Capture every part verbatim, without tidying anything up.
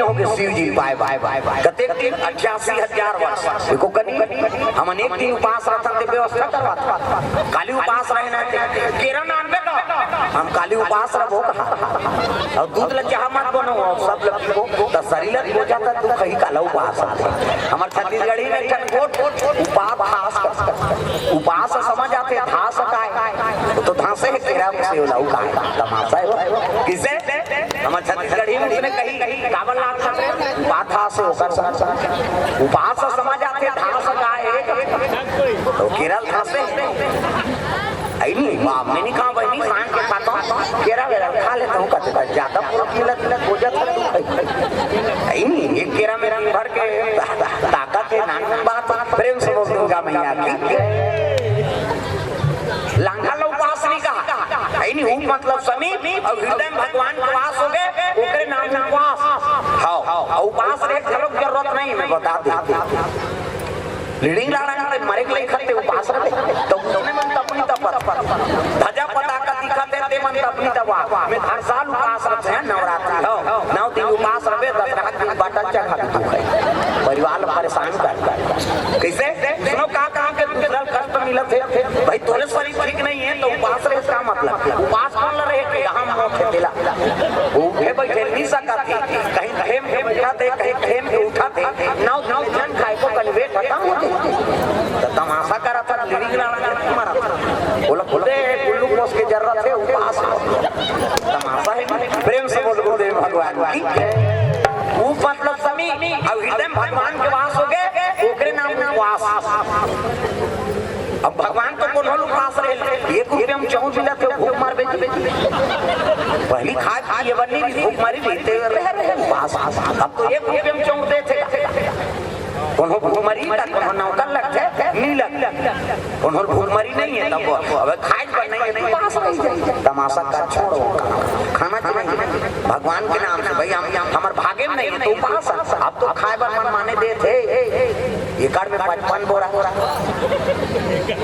होगे शिव जी पाए, बाय बाय बाय। कतेक दिन? अठासी हजार वर्ष। एको कनी हमन एक दिन उपास रहथन ते व्यवस्था करवाथन। काली उपास रहना ते केरा नानबे का, हम काली उपास रहबो कहा। अउ दूध ल चाह मत बनो, अउ सब ल पीबो, त शरीर ल हो जाता, तू कहीं काला उपास रहते। हमर छत्तीसगढ़ी में एक ठन गोठ उपास, खास कर उपास समझ आते, धास काय? वो तो धासे है केरा से, ओला उकाय। तमाशा है वो। किसे? हमर छत्तीसगढ़ी में उसने कही, "काबर लात खात रे?" "उपास धास है ओकर संग।" उपास समझ आते, धास काय है? तो केरा ल धासे। आई नहीं, बाप ने नहीं कहा, बहिनी, सांझ के खाता हूँ, केरा वेरा खा लेता हूँ, कहते, "ज्यादा पूरा मिलत, मिलत हो जाता है तू खाई।" आई नहीं, एक केरा में दिन भर के ताकत है, नान बात, प्रेम से बोल दुर्गा मैया की। लांघा ल उपास नहीं कहा। आई नहीं, उप मतलब समीप, अउ हृदय में भगवान के वास होगे, ओकरे नाम उपास। हाँ, अउ उपास रहे घलो के जरूरत नहीं, मैं बता देते। लीडिंग लाड़ा के मरे के लइखा ते उपास रहे, तो उसने मन तपनी तपत। ध्वजा पताका दिखा ते, ते मन तपनी तपा। मैं हर साल उपास रहे हैं, नवरात्रि हो, नौ दिन उपास रहे, दस रात दिन बाटल चढ़ा दे तू है। परिवार ल परेशान कर। कैसे? सुनो, का कहा के दूसरा ल कष्ट मिलत है? भाई, तोरे शरीर ठीक नहीं है, तो उपास रहे, इसका मतलब उपास कौन ल रहे के? हम मौत है तेला। भूखे बैठे नहीं सकत है, कहीं खेम के उठा थे, कहीं खेम के उठा थे, नौ दिन झन खाए को कन्वे खत्म हो जाए। तो तमाशा करत था, लीडिंग लाड़ा के नहीं मरत। बोला, खुदे गुल्लू कोस के जरूरत है, उपास। तमाशा है, प्रेम से बोल गुरुदेव भगवान की। वो मतलब समी, अब हृदय में भगवान के वास होगे, ओकरे नाम उपास। अब भगवान तो कोनो ल उपास रहे, एक रुपया में चाउर मिलत हे, भूख मार बेच बेच। पहली खाए पिए बर नहीं, भूख मारी रहिथे, रहे रहे उपास। अब तो एक रुपया में चाउर देथे। कोनो भूख मरी त कोनो नौकर लगथे, नहीं लग। कोनो भूख मरी नहीं है, तब अब खाए बर नहीं है, तो उपास रह जाए। तमाशा का छोड़ो, खाना चाहिए भगवान के नाम से। भाई, हम, हमर भागे में नहीं है, तो उपास। अब तो खाए बर मन माने देथे। एकड़ में पचपन बोरा।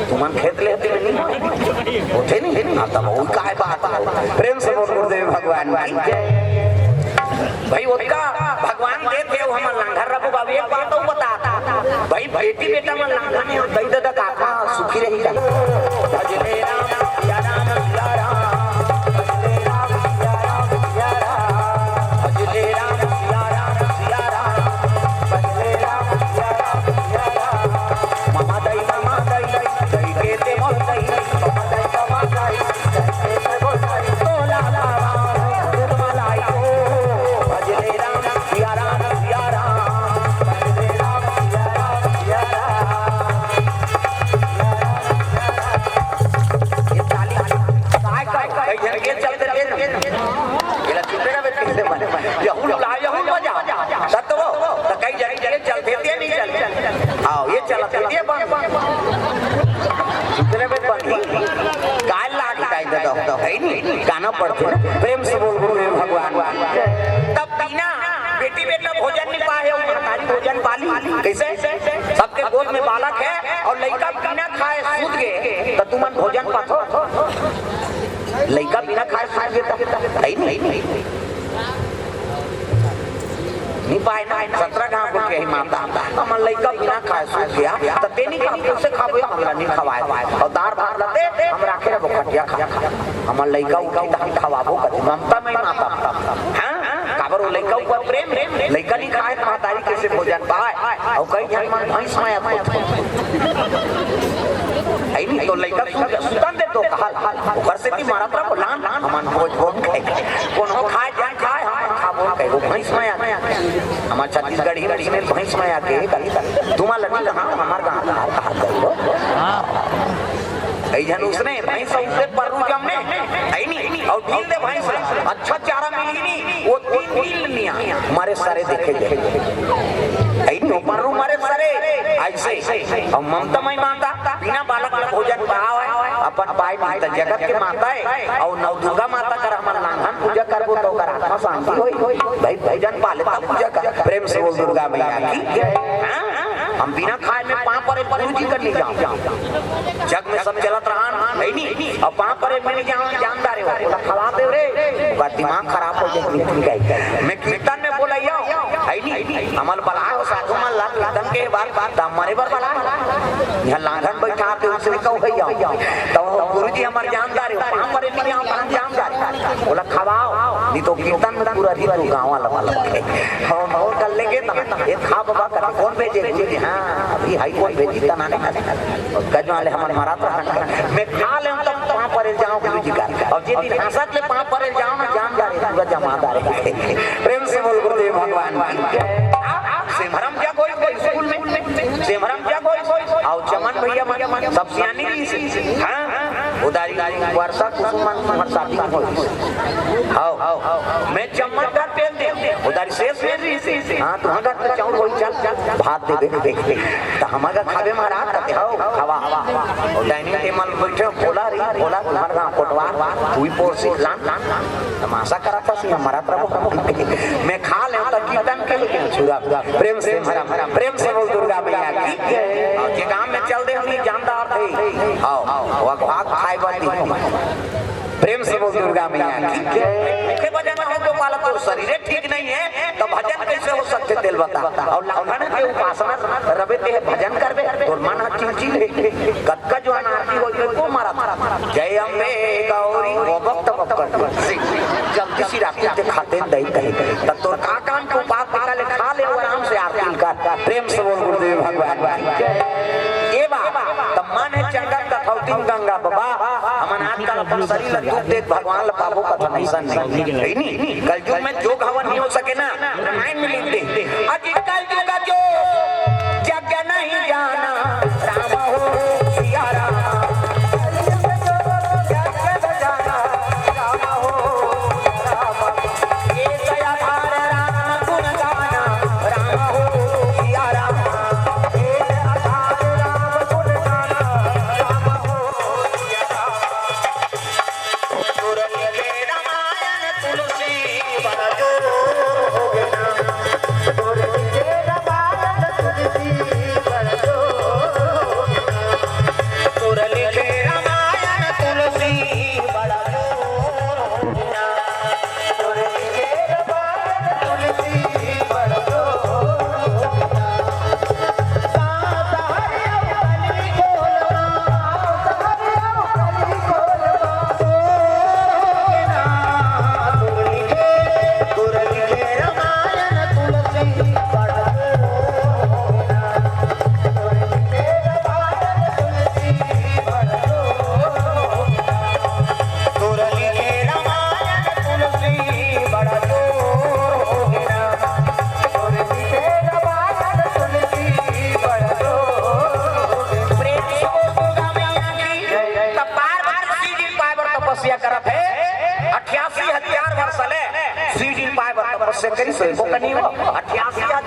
तुमन खेत लेते में नहीं होते नहीं? हाँ, तब वो काय बात हो? प्रेम से बोल गुरुदेव भगवान की जय। भाई, ओतका भगवान देथे, हमन लांघर रखो बाबू। एक बात अउ बता, भाई, बेटी बेटा मन लांघर नहीं होता, इधर तक आका सुखी रही का? भजले राम, सिया राम, सिया राम। भजले राम, सिया राम, सिया राम। भजले राम, सिया राम, सिया राम। भजले राम, सिया राम, सिया राम। ममा दई, ममा दई, दई के ते मोर दई। ममा दई, ममा दई, दई के ते मोर दई। तोला लावा, दूध मलाई हो। भजले राम, सिया राम, सिया राम। भजले राम, सिया राम, सिया राम। ये ताली, काय, काय, काय, ये चलते, ये चलते। ये ला चुपे रहे, पीछे मन। ये हुल ला, ये हुल बजा। सत्य वो, तो कई जाए, ये चलते, ये नहीं चलते। आओ, ये चलते, ये बंद। चुपे रहे, बंद। काय लाग जाए, दे दो, दो, है नहीं? गाना पढ़ते, प्रेम से बोल गुरुदेव भगवान। तब बिना बेटी बेटा भोजन नहीं पाए, वो महतारी भोजन पाली। कैसे? सबके गोद में बालक है और लइका बिना खाए सूत गए, तो तुमन भोजन पाथो? लइका बिना खाए सूत गए, तो है नहीं, नहीं पाए ना। सत्रह गांव को कही माता, हमर लइका बिना खाए सूत गया, तो तेनी का कैसे खाबो, हमला नहीं खवाए। और दार भात लाते, हम राखे रहो खटिया खा। हमर लइका उठी, तो हम खवाबो कथी, ममता में माता। हाँ? काबर वो लइका ऊपर प्रेम, लइका नहीं खाए त महतारी कैसे भोजन पाए? अउ कई झन मन भैंस माया खोत। आई नहीं तो लइका सुत-, सुतन दे तो कहल, ओकर सेती मरत रहो, लान, हमन भोज भोज खाए। कोनो खाए, झन खाए, हमन खाबो कहे, वो भैंस माया। हमर छत्तीसगढ़ी में भैंस माया के, तुमा लगी कहाँ, हमर गाँव, कहाँ, कहाँ गई हो? कई झन उसने भैंस उससे पर्रू जमने, है नहीं? और ढील दे भैंस, अच्छा चारा मिली नहीं, वो तीन ढील नहीं आ, मारे सारे देखे जाए। है नहीं? वो पर्रू मारे सारे, ऐसे। और ममता मई माता, बिना बालक ला भोजन पावे, अपन पाए नहीं, तो जगत के माता है। और नौ दुर्गा माता कर हमन लांघन पूजा करबो, तो ओकर आत्मा शांति होई। भाई, भोजन पाले, तब पूजा कर। प्रेम से बोल दुर्गा मैया की। हाँ? हम बिना खाए में पाँव परे गुरु जी कर नहीं जाऊँ। जग में सब चलत रहा, है नहीं? और पाँव परे में नहीं जाऊँ, जानदार है वो। बोला, "खवा दे रे।" ओकर दिमाग खराब हो जाए, नीति नहीं जाए। मैं कीर्तन में बोलइया, है नी? हमल बलाय हो साधु मन ला, कीर्तन के बार बार दाम मारे बर बलाय। यहाँ लांघन बैठा आते, उसने कहू भैया, तो गुरुजी हमर जानदार हे, पाँव परे नहीं आओ, तान जानदार हे। बोला, "खवाओ, नहीं तो कीर्तन में पूरा री तू गाँव वाला वाला है।" हम और कर लेंगे ना, ये खा बाबा कर, कौन भेजे गुरुजी? हाँ, अभी हाई कोर्ट भेजी तना नहीं। गजवाले हमर मारत रहा, मैं खा ले तो पाँव परे जाओ गुरुजी का। अब जे दिन हंसत ले पाँव परे जाओ ना, जान जा रहे, पूरा जमादार हे। प्रेम से बोल गुरुदेव भगवान की जय। सिमरम जग होइस स्कूल में, सिमरम जग होइस। अउ चमन भैया मन सब सियानी रहिस। हाँ, उधारी वर्षा कुसुम मन तुम्हर शादी होइस। हव, मैं चमन घर तेल दे, उधारी शेष में रहिस। हाँ, तुम्हर घर तो चाउर होई, चल, चल, भात दे दे, दे, दे। त हमर घर खाबे महाराज, त हव, खावा। अउ डाइनिंग टेबल में बैठे हो, भोला रही, भोला तुम्हर गाँव कोटवार, तू ही पोर से लान, लान, लान। तमाशा करा था, सिंह मरत रहो। मैं खा ले तो कीर्तन के लिए छुरा। प्रेम से भरम, प्रेम से बोल दुर्गा मैया की। और जे गांव में चल दे, हम जानदार थे। आओ, वो भाग खाए वाली। प्रेम से बोल दुर्गा मैया की। के बजाना हो गोपाल, तोर शरीर ठीक नहीं है, तो भजन कैसे हो सकथे तेला बता। और लांघन के उपासना रबे ते भजन करबे, तोर मन ह चिलचिल हे। कतका जुवान आरती होई, को मारा मारा। जय अम्बे गौरी, वो वक्त वक्त कर। जल्दी सी राती ते खाते दई कहे। त तोर का काम के उपास निकाले, खा ले, वो आराम से आरती कर। प्रेम से बोल गुरुदेव भगवान की जय। ए बा, त मन हे चंगा, त थौतिन गंगा बाबा, हमन आजकल अपन शरीर ला दुख देत भगवान ला पाबो कथन अइसन नहीं। है नी? कलयुग में जोग हवन नहीं हो सके ना, रामायण में लिख दे। अजी कलयुग जोग जग नहीं जाना, राम हो सिया राम। कलयुग जोग जग न जाना, राम हो सिया राम। एक आधार राम गुण गाना, राम हो सिया राम। एक आधार राम गुण गाना, राम हो सिया राम। तोर लिखे रामायण तुलसी बड़ जोर हो गे ना। तोर लिखे रामायण तुलसी बड़ जोर हो गे ना। तोर लिखे रामायण तुलसी बड़ जोर हो गे ना। तोर लिखे रामायण तुलसी बड़ जोर हो गे ना। प्रेम से बोल दुर्गा मैया की। त पार्वती शिव जी पाए बर तपस्या करत हे। अठासी हजार वर्ष ले शिव जी पाए बर तपस्या करिस हे। वो कनी हो, अठासी हजार।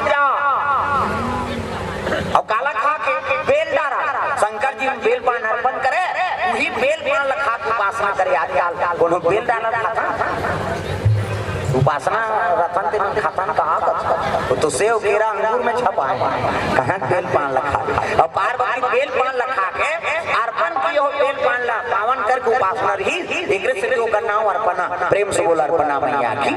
अउ काला खा के? बेल डारा। शंकर जी बेल पान अर्पण करे, उही बेल पान ल खा के उपासना करे। आजकल कोनो बेल डारा खाता? उपासना रतन ते मन खतन कहा कथे। वो तो सेव, केरा, अंगूर में छपाए। कहाँ बेल पान ल खा के? अउ पार्वती बेल पान ल खा के अर्पण किए हो, बेल पान ल पावन करके उपासना रही। एकरे से तो ओकर नाम अर्पणा। प्रेम से बोल अर्पणा मैया की।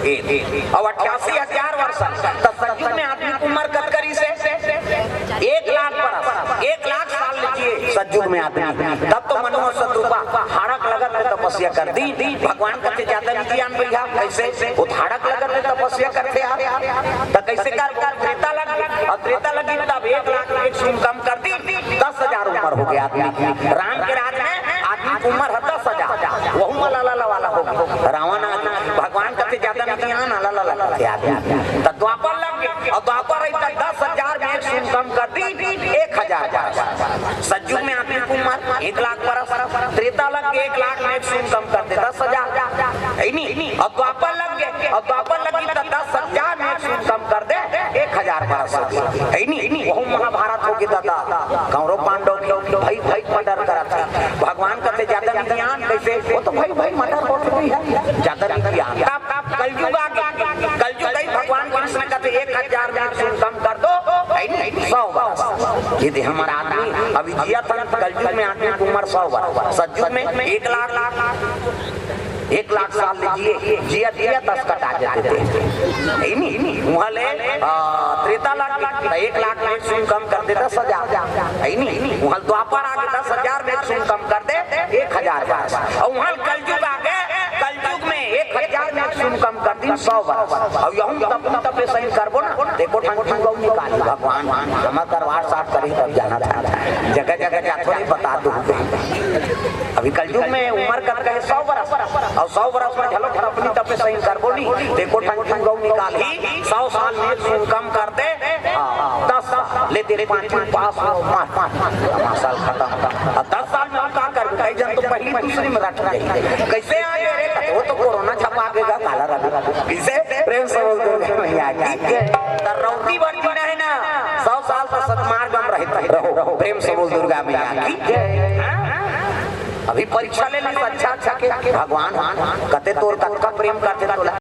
ए, ए, अउ अठासी हजार वर्ष त सतयुग में आदमी के उम्र कतका रहिस हे? एक लाख बरस, एक लाख साल ले जिए सतयुग में आदमी। तब तो मनु अउ शतरूपा हाड़क लगत ले तपस्या कर दीन। भगवान कथे जादा नहीं जियान भैया, कैसे? वो हाड़क लगत ले तपस्या करथे यार। त कैसे कर? त्रेता लग, अउ त्रेता लगी तब एक लाख एक सौ कम कर दीन, दस हजार उम्र हो गे आदमी की। राम के राज में आदमी की उम्र हे दस हजार, वहू में लाला वाला हो गे। रावण आदमी, भगवान कथे जादा नहीं जियान, लाला लाला कथे आदमी। त द्वापर लग गे, अउ द्वापर रही त दस हजार में एक सौ कम कर दीन, एक हजार बरस। सतयुग में आदमी की उम्र एक लाख बरस, त्रेता लग गे एक लाख में एक सौ कम कर दे, दस हजार। है नी? अउ द्वापर लग गे, अउ द्वापर लगी त दस हजार में एक सौ कम कर दे, एक हजार बरस हो गे। है नी? वहू महाभारत हो गे दादा, कौरव पांडव के भाई भाई murder करत हे। भगवान कथे जादा नहीं जियान, कैसे? वो तो भाई भाई murder होत रही हे, जादा नहीं जियान। तब, तब कलयुग आ गे, कलयुग आई, भगवान कृष्ण कथे एक हजार में एक सौ कम कर दो, है नी? सौ बरस। ये दे हमर आदमी अभी जियत हे, कलयुग में आदमी की उम्र सौ बरस, सतयुग में एक लाख, एक लाख साल ले जिए, जिया जिया दस कटा जाते थे। है नी? उहाँ ले, आ, त्रेता लग गे, त एक लाख में एक शून्य कम कर दे, दस हजार। है नी? उहाँ ले द्वापर आ गे, दस हजार में एक शून्य कम कर दे, एक हजार बरस। अउ उहाँ ले कलयुग आ गे, कलयुग में एक हजार में एक शून्य कम कर दिन, सौ बरस। अउ यहूँ तप तपे सही करबो ना, त एको ठन चुगौ निकाली भगवान, हमर करवार साफ करी तब जाना था। जगह जगह जाथो रे, बता दो। अभी कलयुग में उम्र कतका हे? सौ बरस। अउ सौ बरस में घलो अपनी तपे सही करबो नी, त एको ठन चुगौ निकालही, सौ साल में एक शून्य कम कर दे, हाँ, दस साल ले तेरे पाँचवीं पास हो, मार, मार, मार, मार, साल खतम। अब दस साल में हम का करबे? कई झन तो पहली दूसरी में रट जाही। कइसे आ गे रे? वो तो कोरोना छपा के गा, काला रवि। कइसे? प्रेम से बोल दुर्गा मैया की जय। त रौदी बरदी नहीं ना, सौ साल तो सतमार्ग में रहत रहो। प्रेम से बोल दुर्गा मैया की जय। हाँ? अभी परीक्षा ले ले, अच्छा अच्छा के भगवान, हाँ, हाँ, कते तोर कतका प्रेम करथे तोला।